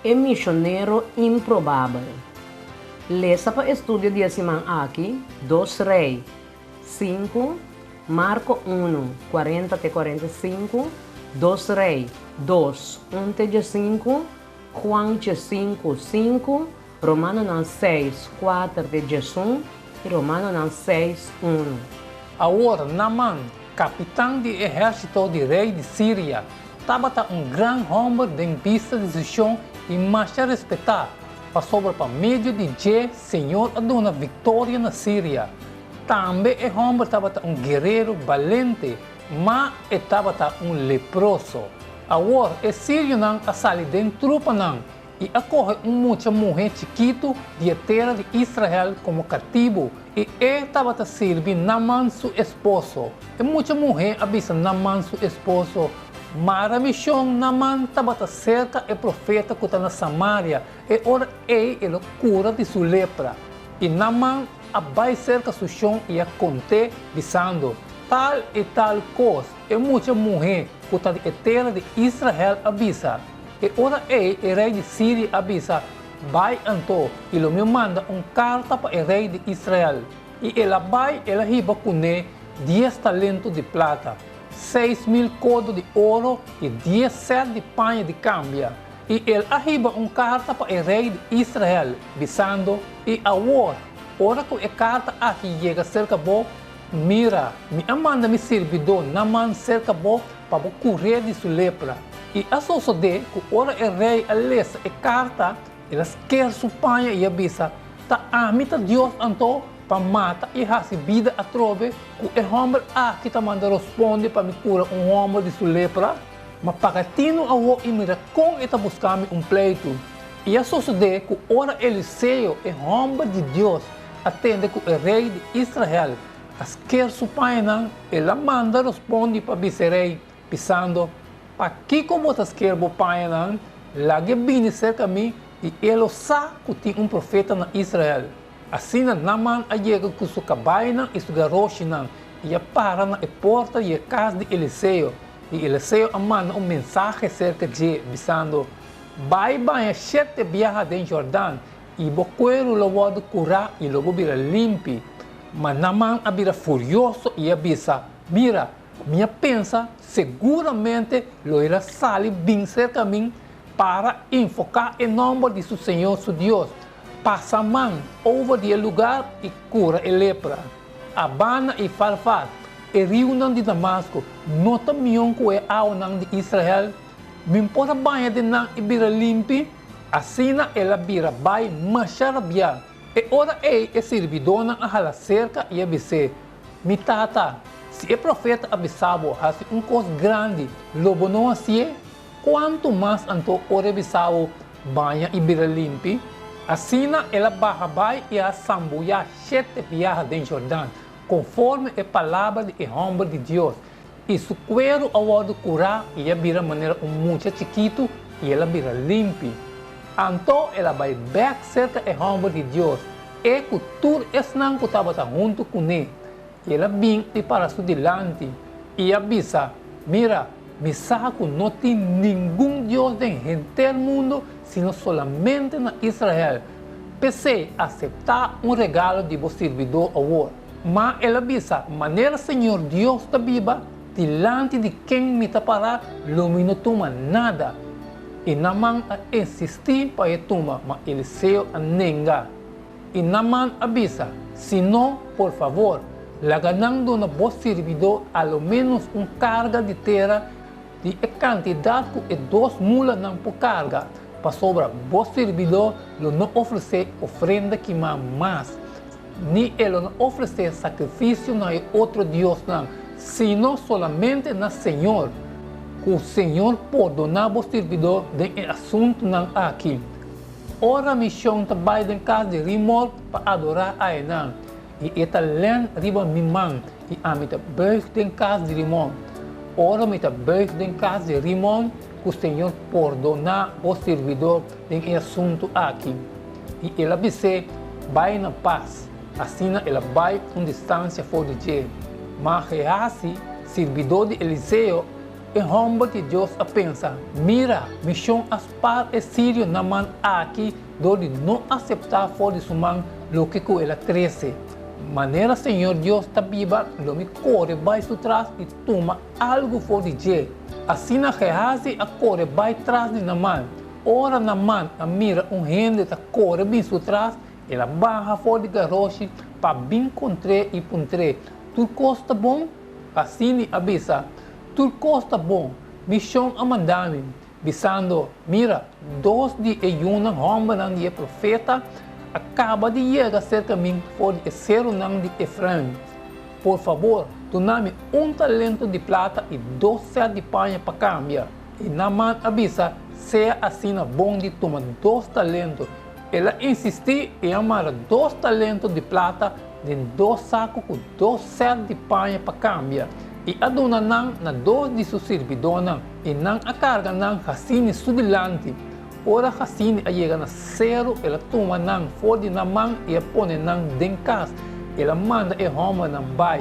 E Misionero Improbabel. Lesa pa estudio di e siman aki, Dos Rei, 5, Marko 1, 40 te 45, Dos Rei, 2, 1 te 15, Juan 5, 5, Romanonan 6, 4 te 11 i Romanonan 6, 1. Awor Naman, kapitan di ehérsito di rei di Siria, tabata un gran hòmber den bista di su shon i masha respetá, pasobra pa medio di dje Señor a duna viktoria na Siria. Tambe e hòmber tabata un guerero balente, ma e tabata un leproso. Awor e sirionan a sali den trupanan i a kohe un mucha muhé chikitu di e tera di Israel komo katibu, i e tabata sirbi Naman su esposo. E mucha muhé a bisa Naman su esposo, Mara mi shon Naman tabata serka e profeta ku ta na Samaria, e ora ei e lo kura di su lepra. I Naman a bai serka su shon i a kont'é, bisando, Tal i tal kos e mucha muhé ku ta di e tera di Israel a bisa. E ora ei e rei di Siria a bisa, Bai anto, i lo mi manda un karta pa e rei di Israel. I el a bai, el a hiba kuné dies talento di plata, 6000 kodo di oro i 10 sèt di paña di kambia. I el a hiba un karta pa e rei di Israel, bisando, I awor, ora ku e karta aki yega serka bo, mira, mi a manda mi sirbidó Naman serka bo pa bo kur'é di su lepra. I a sosodé ku ora e rei a lesa e karta, el a sker su paña i a bisa, Ta ami ta Dios anto, pa mata i hasi bida atrobe, ku e hòmber aki ta manda rosponde pa mi kura un hòmber di su lepra? Ma paga tinu awor i mira kon e ta buska mi un pleitu. I a sosodé ku ora Eliseo, e hòmber di Dios, a tende ku e rei di Israel a sker su pañanan, el a manda rospondi pa bisa e rei, bisando, Pakiko bo ta sker bo pañanan? Lag'é bini serka mi, i e lo sa ku tin un profeta na Israel. Asina Naman a yega ku su kabainan i su garoshinan i a para na e porta di e kas di Eliseo. I Eliseo a manda un mensahe serka dje, bisando, Bai baña shete biaha den Jordan, i bo kueru lo wòrdu kurá i lo bo bira limpi. Ma Naman a bira furioso i a bisa, Mira, mi a pensa, seguramente lo el a sali bin serka mi para invoká e nòmber di su Señor su Dios, pasa man over di e lugar i kura e lepra. Abana i Farfar, e riunan di Damasko, no ta mion ku e awanan di Israel? Mi por a baña den nan i bira limpi? Asina el a bira bai masha rabiá. E ora ei e sirbidónan a hala serka i a bis'é, Mi tata, si e profeta a bisa bo hasi un kos grandi, lo bo no hasié? Kuantu mas anto ora e bisa bo, Baña i bira limpi? Asina el a baha bai i a sambuyá shete biaha den Jordan, konforme e palabra di e hòmber di Dios. I su kueru a wòrdu kurá i a bira manera un mucha chikitu i el a bira limpi. Anto el a bai bèk serka e hòmber di Dios, e ku tur esnan ku tabata huntu kuné, i el a bin i para su dilanti i a bisa, Mira, mi sa ku no tin ningun Dios den henter mundu sino solamente na Israel. P'esei, aseptá un regalo di bo sirbidó awor. Ma el a bisa, Manera Señor Dios ta biba, dilanti di ken mi ta pará, lo mi no tuma nada. I Naman a insistí pa e tuma, ma Eliseo a nenga. I Naman a bisa, Si no, por fabor, laga nan duna bo sirbidó a lo ménos un karga di tera di e kantidat ku e dos mulanan por karga, pasobra bo sirbidó lo no ofresé ofrenda kimá mas. Ni e lo no ofresé sakrifisio na e otro diosnan, sino solamente na Señor. Ku Señor pordoná bo sirbidó den e asuntunan aki. Ora mi shon ta bai den kas di Rimon pa adorá aenan, i e ta lèn riba mi man, i ami ta bùig den kas di Rimon. Ora mi ta bùig den kas di Rimon, ku Señor pordoná bo sirbidó den e asuntu aki. I el a bis'é, Bai na pas. Asina el a bai un distansia for di dje. Ma Gehazi, sirbidó di Eliseo, E hòmber di Dios a pensa, Mira, mi shon a spar e sirio Naman aki dor di no aseptá for di su man loke ku el a trese. Manera señor Dios ta biba, lo mi kore bai su tras i tuma algu for di dje. Asina Gehazi a kore bai tras di Naman. Ora Naman a mira un hende ta kore bin su tras, el a baha for di garoshi pa bin kontr'é i puntr'é, Tur kos ta bon? Asini a bisa, Tur kos ta bon, mi shon a manda mi, bisando, Mira, dos di e yunan hòmbernan di e profeta a kaba di yega serka mi for di e serunan di Efraim. Por fabor, duna mi un talento di plata i dos sèt di paña pa kambia. I Naaman a bisa, Sea asina bon di tuma dos talento. El a insistí i a mara dos talento di plata den dos saku ku dos sèt di paña pa kambia, i a duna nan na dos di su sirbidónan, i nan a karga nan Hasini su dilanti. Ora Hasini a yega na seru, el a tuma nan for di nan man i a pone nan den kas. El a manda e hòmbernan bai,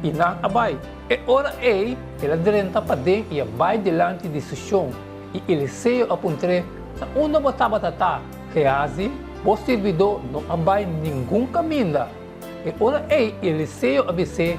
i nan a bai. E ora ei el a drenta paden i a bai dilanti di su shon, i Eliseo a puntr'é, Na unda bo tabata ta, Gehazi? Bo sirbidó no a bai ningun kaminda. E ora ei Eliseo a bis'é,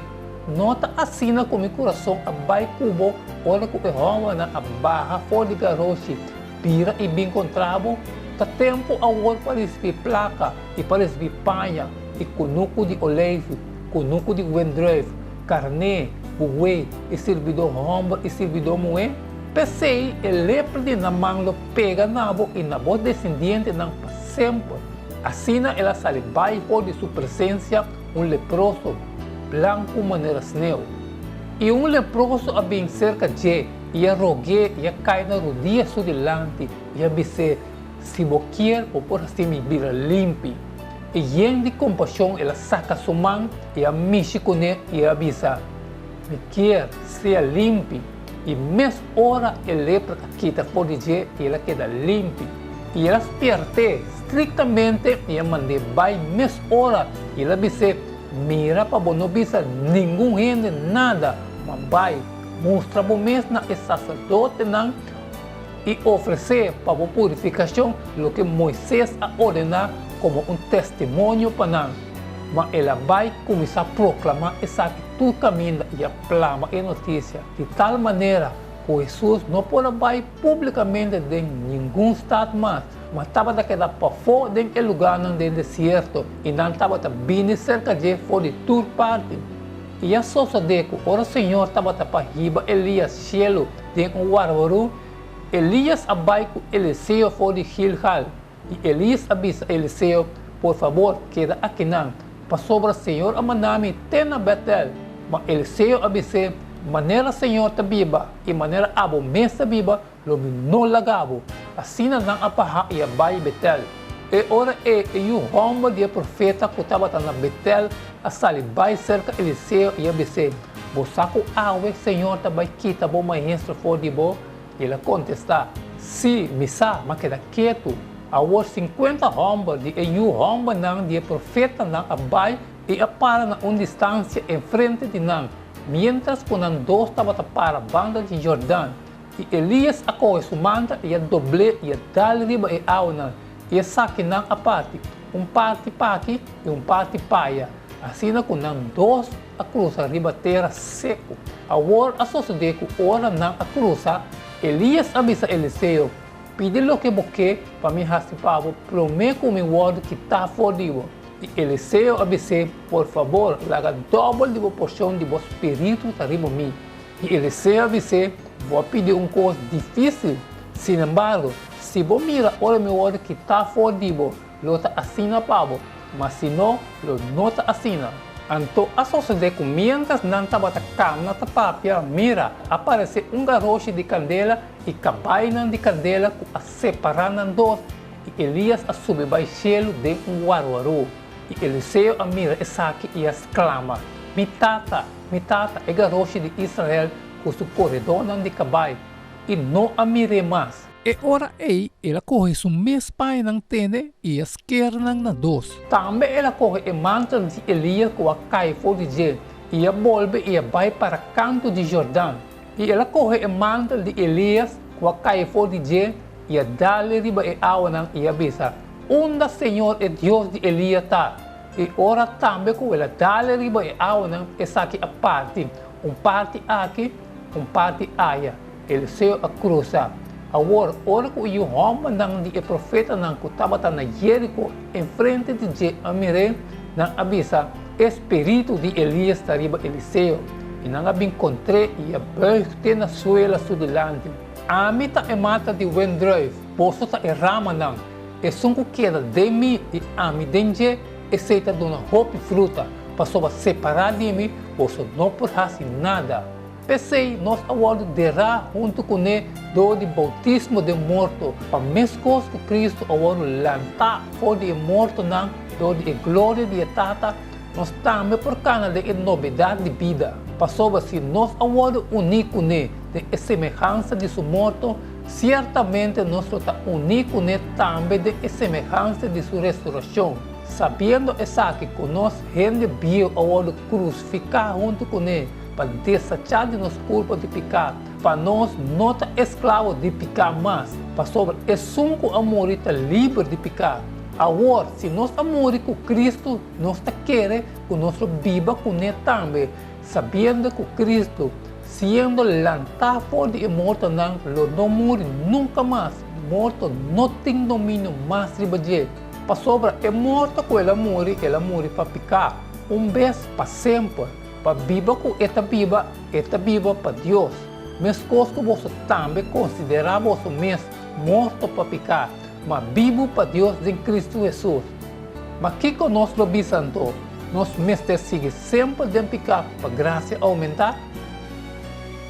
No ta asina ku mi kurason a bai ku bo ora ku e hòmbernan a baha for di garoshi, bira i bin kontra bo? Ta tempu awor pa risibí plaka i pa risibí paña i kunuku di oleifi, kunuku di wendrùif, karné, buwé i sirbidó hòmber i sirbidó muhé? P'esei e lepra di Naman lo pega na bo i na bo desendientenan pa semper. Asina el a sali bai for di su presensia un leproso, blanku manera sneu. I un leproso a bin serka dje i a rog'é i a kai na rudia su dilanti i a bis'é, Si bo kier, bo por hasi mi bira limpi. I yen di kompashon el a saka su man i a mishi kuné i a bisa, Mi kier, sea limpi. I mes ora e lepra a kita for di dje i el a keda limpi. I el a spiert'é striktamente i a mand'é bai mes ora i el a bis'é, Mira pa bo no bisa ningun hende nada, ma bai, mustra bo mes na e saserdotenan i ofresé pa bo purifikashon loke Moises a ordená komo un testimonio pa nan. Ma el a bai kuminsá proklamá esaki tur kaminda i a plama e notisia di tal manera ku Hesus no por a bai públikamente den ningun stat mas, ma tabata keda pafó den e lugánan den desierto, i nan tabata bini serka dje for di tur parti. I a sosodé ku ora Señor tabata pa hiba Elías shelu den un warwarú, Elías a bai ku Eliseo for di Gilgal. I Elías a bisa Eliseo, Por fabor, keda akinan, pasobra Señor a manda mi te na Bètel. Ma Eliseo a bis'é, Manera Señor ta biba i manera abo mes ta biba, lo mi no laga bo. Asina nan a baha i a bai Bètel. E ora ei e yu hòmber di e profeta ku tabata na Bètel a sali bai serka Eliseo i a bis'é, Bo sa ku awe Señor ta bai kita bo maestro for di bo? El a kontestá, Sí, mi sa, ma keda ketu. Awor sinkuenta hòmber di e yu hòmbernan di e profetanan a bai i a para na un distansia enfrente di nan, miéntras ku nan dos tabata para banda di Jordan. I Elías a kohe su manta i a dobl'é i a dal riba e awanan, i esakinan a parti, un parti p'aki i un parti p'aya, asina ku nan dos a krusa riba tera seku. Awor a sosodé ku ora nan a krusa, Elías a bisa Eliseo, Pidi loke bo ke pa mi hasi pa bo promé ku mi wòrdu kitá for di bo. I Eliseo a bis'é, Por fabor, laga dòbel di bo porshon di bo spiritu ta riba mi. I Eliseo a bis'é, Bo a pidi un kos difísil. Sinembargo, si bo mira ora mi wòrdu kitá for di bo, Lo ta asina pa bo, ma si no, lo no ta asina. Anto a sosodé ku miéntras nan tabata kamna ta papia, mira, a paresé un garoshi di kandela i kabainan di kandela ku a separá nan dos, i Elías a subi bai shelu den un warwarú. I Eliseo a mira esaki i a sklama, Mi tata, mi tata, e garoshi di Israel ku su koredónan di kabai! I no a mir'é mas. E ora ei el a kohe su mes pañanan tene i a sker nan na dos. Tambe el a kohe e mantel di Elías ku a kai for di dje i a bolbe i a bai para kantu di Jordan. I el a kohe e mantel di Elias ku a kai for di dje i a dal e riba e awanan i a bisa, Unda señor e Dios di Elias ta? I ora tambe ku el a dal e riba e awanan, esaki a parti, un parti aki, un parti aya. Eliseo a krusa. Awor, ora ku e yu hòmbernan di e profetanan ku tabata na Jeriko enfrente di dje a mir'é, nan a bisa, E spiritu di Elias ta riba Eliseo. I nan a bin kontr'é i a bùig te na suela su dilanti. Ami ta e mata di wendrùif, boso ta e ramanan. Esun ku keda den mi i ami den dje, esei ta duna hopi fruta, pasobra separá di mi boso no por hasi nada. P'esei nos a wòrdu derá huntu kuné dor di boutismo den morto, pa meskos ku Kristu a wòrdu lantá for di e mortonan dor di e gloria di e Tata, nos tambe por kana den e nobedat di bida. Pasobra si nos a wòrdu uní kuné den e semehansa di su morto, siertamente nos lo ta uní kuné tambe den e semehansa di su resurashon, sabiendo esaki ku nos hende bieu a wòrdu krusifiká huntu kuné, pa desachá di nos kurpa di piká, pa nos no ta esklabo di piká mas, pasobra esun ku a muri ta liber di piká. Awor, si nos a muri ku Kristu, nos ta kere ku nos lo biba kuné tambe, sabiendo ku Kristu, siendo lantá for di e mortonan, lo no muri nunka mas, morto no tin dominio mas riba dje. Pasobra e morto ku el a muri, el a muri pa piká, un bes pa semper. Pa biba ku e ta biba, e ta biba pa Dios. Meskos ku boso tambe konsiderá boso mes morto pa piká, ma bibu pa Dios den Kristu Hesus. Ma kiko nos lo bisa anto? Nos mester sigui semper den piká pa grasia oumentá?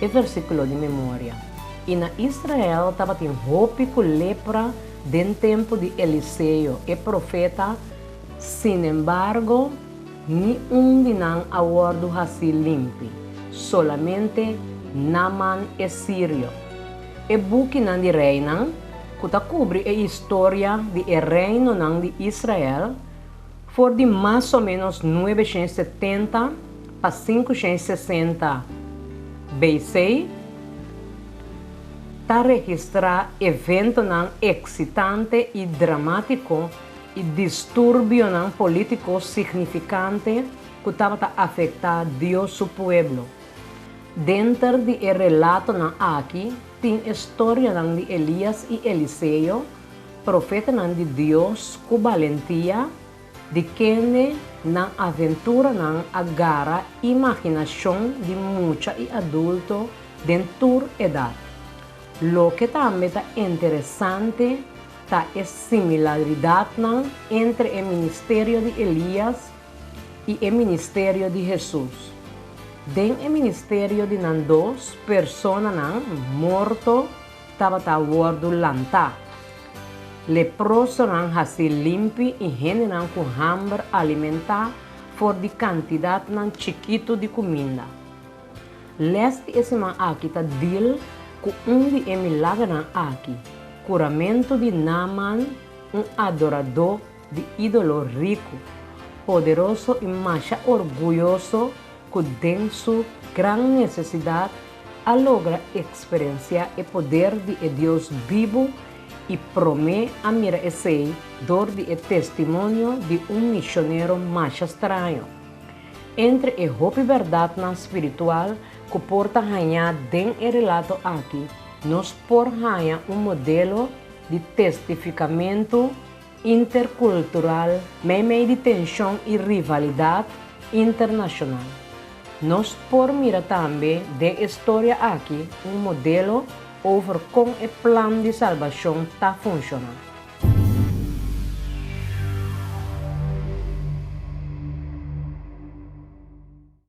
E versíkulo di memoria, I na Israel tabatin hopi ku lepra den tempu di Eliseo, e profeta, sinembargo, Ni un di nan a wòrdu hasí limpi, solamente Naman e sirio. E bukinan di Reinan, ku ta kubri e historia di e reinonan di Israel for di mas o ménos 970 pa 560 BC, ta registrá eventonan eksitante i dramátiko i disturbionan polítiko signifikante ku tabata afektá Dios su pueblo. Denter di e relatonan aki tin e storianan di Elias i Eliseo, profetanan di Dios ku balentia, di kende nan aventuranan a gara imaginashon di mucha i adulto den tur edat. Loke tambe ta interesante ta e similaridatnan entre e ministerio di Elias i e ministerio di Hesus. Den e ministerio di nan dos personanan morto tabata wòrdu lantá, leprosonan hasí limpi i hendenan ku hamber alimentá for di kantidatnan chikitu di kuminda. Lès di e siman aki ta dil ku un di e milagernan aki, kuramentu di Naaman, un adoradó di ídolo riku, poderoso i masha orguyoso ku den su gran nesesidat a logra eksperensiá e poder di e Dios bibu i promé a mira esei dor di e testimonio di un mishonero masha straño. Entre e hopi bèrdatnan spiritual ku por ta hañá den e relato aki, nos por haña un modelo di testifikamentu interkultural meimei di tenshon i rivalidat internashonal. Nos por mira tambe den e storia aki un modelo over kon e plan di salbashon ta funshoná.